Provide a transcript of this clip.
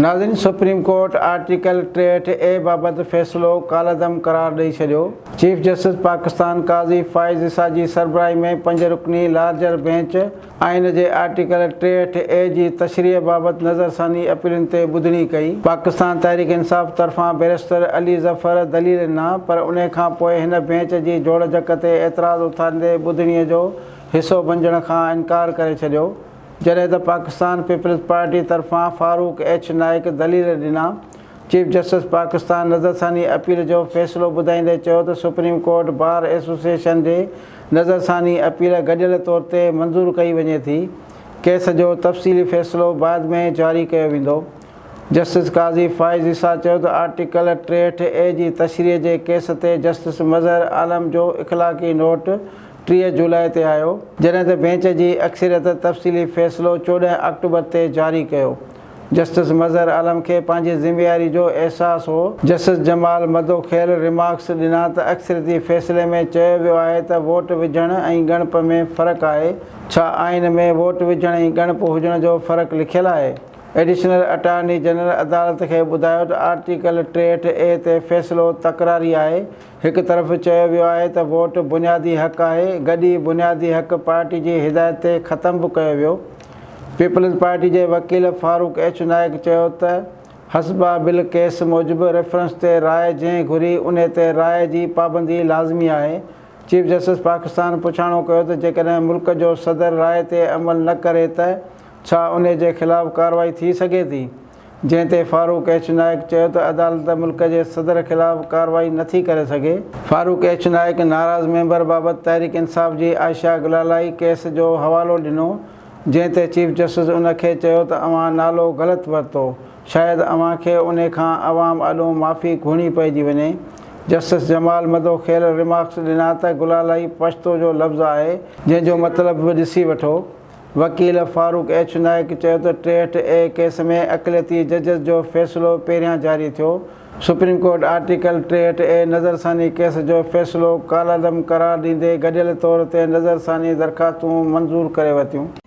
ناظرين supreme court article 63 اي بابت فيصلو ڪالعدم قرار ڏئي ڇڏيو. چيف جسٽس پاڪستان قاضي فائز عيسيٰ جي سربراهي ۾ پنج رڪني لارجر بينچ آئين جي آرٽيڪل 63 اي جي تشريح بابت نظرثاني اپيلن تي ٻڌڻي ڪئي. پاڪستان تحريڪ انصاف طرفان بئريسٽر علي ظفر دليل ڏنا پر انهي کان پوء هن بينچ جي جوڙجڪ تي اعتراض اٿاريندي ٻڌڻي جو حصو بنجڻ کان انڪار ڪري ڇڏيو. جڏهن ته پاڪستان پيپلز پارٽي طرفان فاروق ايڇ نائيڪ دليل ڏنا. چيف جسٽس پاڪستان نظرثاني اپيل جو فيصلو ٻڌائيندي چيو ته سپريم ڪورٽ بار ايسوسيئيشن جي نظرثاني اپيل گڏيل طور تي منظور ڪئي وڃي ٿي، ڪيس جو تفصيلي فيصلو بعد ۾ جاري ڪيو ويندو. جسٽس قاضي فائز عيسيٰ چيو ته آرٽيڪل 63 اي جي تشريح جي ڪيس تي جسٽس مظهر عالم جو اخلاقي نوٽ 30 جولاء تي آيو، جڏهن ته بينچ جي اڪثريت تفصيلي فيصلو 14 آڪٽوبر تي جاري ڪيو. جسٽس مظهر عالم کي پنهنجي ذميواري جو احساس هو. جسٽس جمال مدوخيل ريمارڪس ڏنا ته اڪثريتي فيصلي ۾ چيو ويو آهي ته ووٽ وجهڻ ۽ ڳڻپ ۾ فرق آهي، ڇا آئين ۾ ووٽ وجهڻ ۽ ڳڻپ هجڻ جو فرق لکيل آهي؟ ايڊيشنل اٽارني جنرل عدالت کي ٻڌايو ته آرٽيڪل 63 اي تي فيصلو تڪراري آهي، هڪ طرف چيو ويو آهي ته ووٽ بنيادي حق آهي، گڏ ئي بنيادي حق پارٽي جي هدايت تي ختم به ڪيو ويو. پيپلز پارٽي جي وڪيل فاروق ايڇ نائيڪ چيو ته حسبه بل ڪيس موجب ريفرنس تي راء جنهن گهري انهي تي راء جي پابندي لازمي آهي. چيف جسٽس پاڪستان پڇاڻو ڪيو ته جيڪڏهن ملڪ جو صدر راء تي عمل نه ڪري ته ڇا انهي جي خلاف ڪارروائي ٿي سگهي ٿي؟ جنهن تي فاروق ايڇ نائيڪ چيو ته عدالت ملڪ جي صدر خلاف ڪارروائي نٿي ڪري سگهي. فاروق ايڇ نائيڪ ناراض ميمبر بابت تحريڪ انصاف جي عائشه گلالائي ڪيس جو حوالو ڏنو، جنهن تي چيف جسٽس ان کي چيو ته اوهان نالو غلط ورتو، شايد اوهان کي انهي کان عوام آڏو معافي گهرڻي پئجي وڃي. جسٽس جمال مدوخيل ريمارڪس ڏنا ته گلالائي پشتو جو لفظ آهي، جنهن جو مطلب به ڏسي وٺو. وڪيل فاروق ايڇ نائيڪ چيو ته 63 اي ڪيس ۾ اقليتي ججز جو فيصلو پهريان جاري ٿيو، سپريم ڪورٽ آرٽيڪل 63 اي نظرثاني ڪيس جو فيصلو ڪالعدم قرار ڏيندي گڏيل طور تي نظرثاني درخواستون منظور ڪري ورتيون.